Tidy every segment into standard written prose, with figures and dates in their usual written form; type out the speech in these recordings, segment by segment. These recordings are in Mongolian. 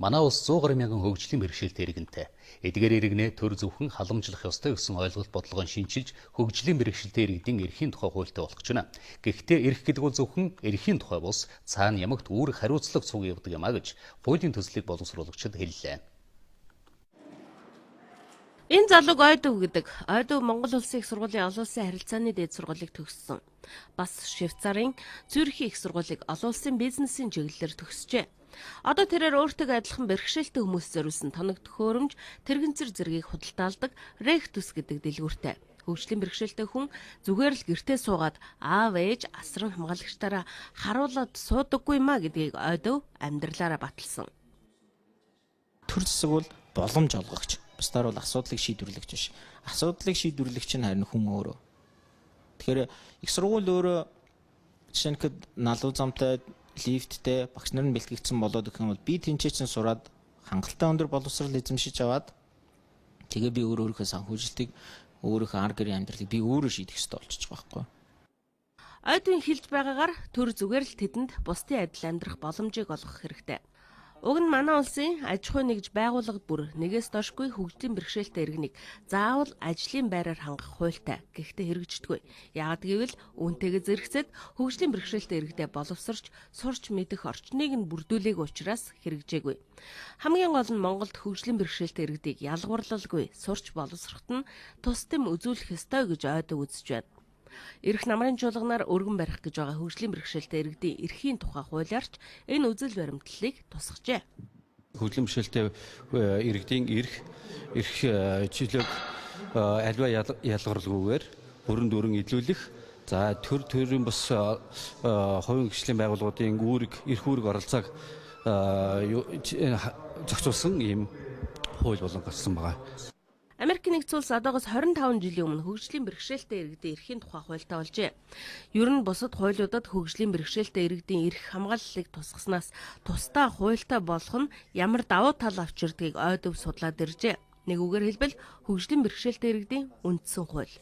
Манай улс 100 гаруй мянган хөгжлийн бэрхшээлтэй иргэнтэй. Эдгээр иргэнээ төр зөвхөн халамжлах ёстой гэсэн ойлголт бодлогоо шинчилж хөгжлийн бэрхшээлтэй иргэдийн эрхийн тухай хуультай болох гэж байна. Гэхдээ эрх гэдэг бол зөвхөн эрхийн тухай бус цаана ямагт үүрэг хариуцлага цуг явдаг юм а гэж хуулийн төслийг боловсруулагчид хэллээ. Энэ залууг Ойдов гэдэг. Ойдов Монгол Улсын их сургуулийн олон улсын харилцааны дээд сургуулийг төгссөн. Бас Швейцарын Цюрхийн их сургуулийг олон улсын бизнесийн чиглэлээр төгсжээ. Одоо тэрээр өөртөө адилхан бэрхшээлтэй хүмүүс зориулсан тоног төхөөрөмж, тэрэгцэр зэргийг худалдаалдаг Ректус гэдэг дэлгүүртэй. Хөгжлийн бэрхшээлтэй хүн зүгээр л гэртээ суугаад аав ээж асран хамгаалагчдаараа харуулад суудаггүй юм а гэдгийг Ойдов амьдралаараа баталсан. Төр засаг бол боломж олгогч. Бусдаар бол асуудлыг шийдвэрлэгч биш. Асуудлыг шийдвэрлэгч нь харин хүн өөрөө. Тэгэхээр их сургууль өөрөө жишээ нь налуу замтай, лифттэй, багш нар нь бэлтгэгдсэн болоод гэх юм бол би тэнцээ чинь сураад хангалттай өндөр боловсрол эзэмшиж аваад тэгээ би өөрөө өөрийнхөө санхүүжилтийг, өөрийнхөө ар гэрийн амьдралыг би өөрөө шийдэх ёстой болчих жоох байхгүй. Ойдын хэлж байгаагаар төр зүгээр л тэдэнд бусдын адил амьдрах боломжийг олгох хэрэгтэй. Уг нь манай улсын аж ахуй нэгж байгууллага бүр нэгээс доошгүй хөгжлийн бэрхшээлтэй иргэнийг заавал ажлын байраар хангах хуультай. Гэхдээ хэрэгждэггүй. Яагаад гэвэл үүнтэйгээ зэрэгцээд хөгжлийн бэрхшээлтэй иргэдээ боловсрч сурч мэдэх орчныг нь бүрдүүлээгүй учраас хэрэгжээгүй. Хамгийн гол нь Монголд хөгжлийн бэрхшээлтэй иргэдийг ялгуурлалгүй сурч боловсроход нь тус тэм үзүүлэх ёстой гэж ойдог үзэж байна. Ирэх намрын чуулганаар өргөн барих гэж байгаа хөгжлийн бэрхшээлтэй иргэдийн эрхийн тухай хуулиарч энэ үзэл баримтлалыг тусгажээ. Хөгжлийн бэрхшээлтэй иргэдийн эрх чөлөөг альва ялгарлгүйгээр бүрэн дүүрэн илүүлэх, за төр төрийн бас хувийн хөгжлийн байгууллагуудын үүрэг, эрх үүрэг оролцоог зохицуулсан ийм хууль болон гарсан байгаа. Америк нэгдсэн улс одоогоос 25 жилийн өмнө хөгжлийн бэрхшээлтэй иргэдийн эрхийн тухай хуультай болжээ. Ер нь бусад хуулиудад хөгжлийн бэрхшээлтэй иргэдийн эрх хамгааллыг тусгаснаас тусдаа хуультай болох нь ямар давуу тал авчирдгийг ойдов судлаад иржээ. Нэг үгээр хэлбэл хөгжлийн бэрхшээлтэй иргэдийн үндсэн хууль.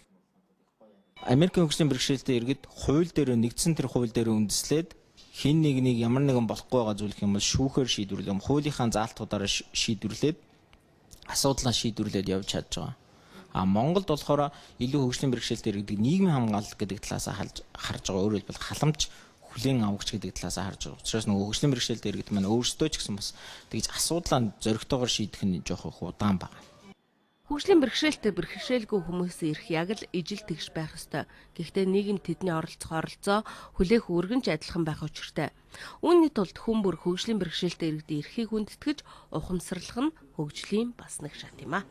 Америкийн хөгжлийн бэрхшээлтэй иргэд хууль дээр нэгдсэн тэр хууль дээр үндэслээд хин нэг нэг ямар нэгэн болохгүй байгаа зүйл гэх юм бол шүүхээр шийдвэрлэм, хуулийнхаа заалтуудаараа шийдвэрлээд асуудлаа шийдвэрлээд явж чадж байгаа. А Монголд болохоор илүү хөгжлийн бэрхшээлтэй иргэдэг нийгмийн хамгаалал гэдэг талаас харж байгаа. Өөрөөр хэлбэл халамж хүлээн авагч гэдэг талаас харж байгаа. Учраас нөгөө хөгжлийн бэрхшээлтэй иргэд маань өөрсдөө ч гэсэн бас тэгж асуудлаа зоригтойгоор шийдэх нь жоох их удаан байна. Хөгжлийн бэрхшээлтэй бэрхшээлгүй хүмүүсийн эрх яг л ижил тэгш байх ёстой. Гэхдээ нийгэм тэдний оролцох оролцоо хүлээх үүрэг нь ч адилхан байх учиртай. Үүний тулд хүн бүр хөгжлийн бэрхшээлтэй иргэдийн эрхийг хүндэтгэж ухамсарлах нь хөгжлийн бас нэг шат юм а.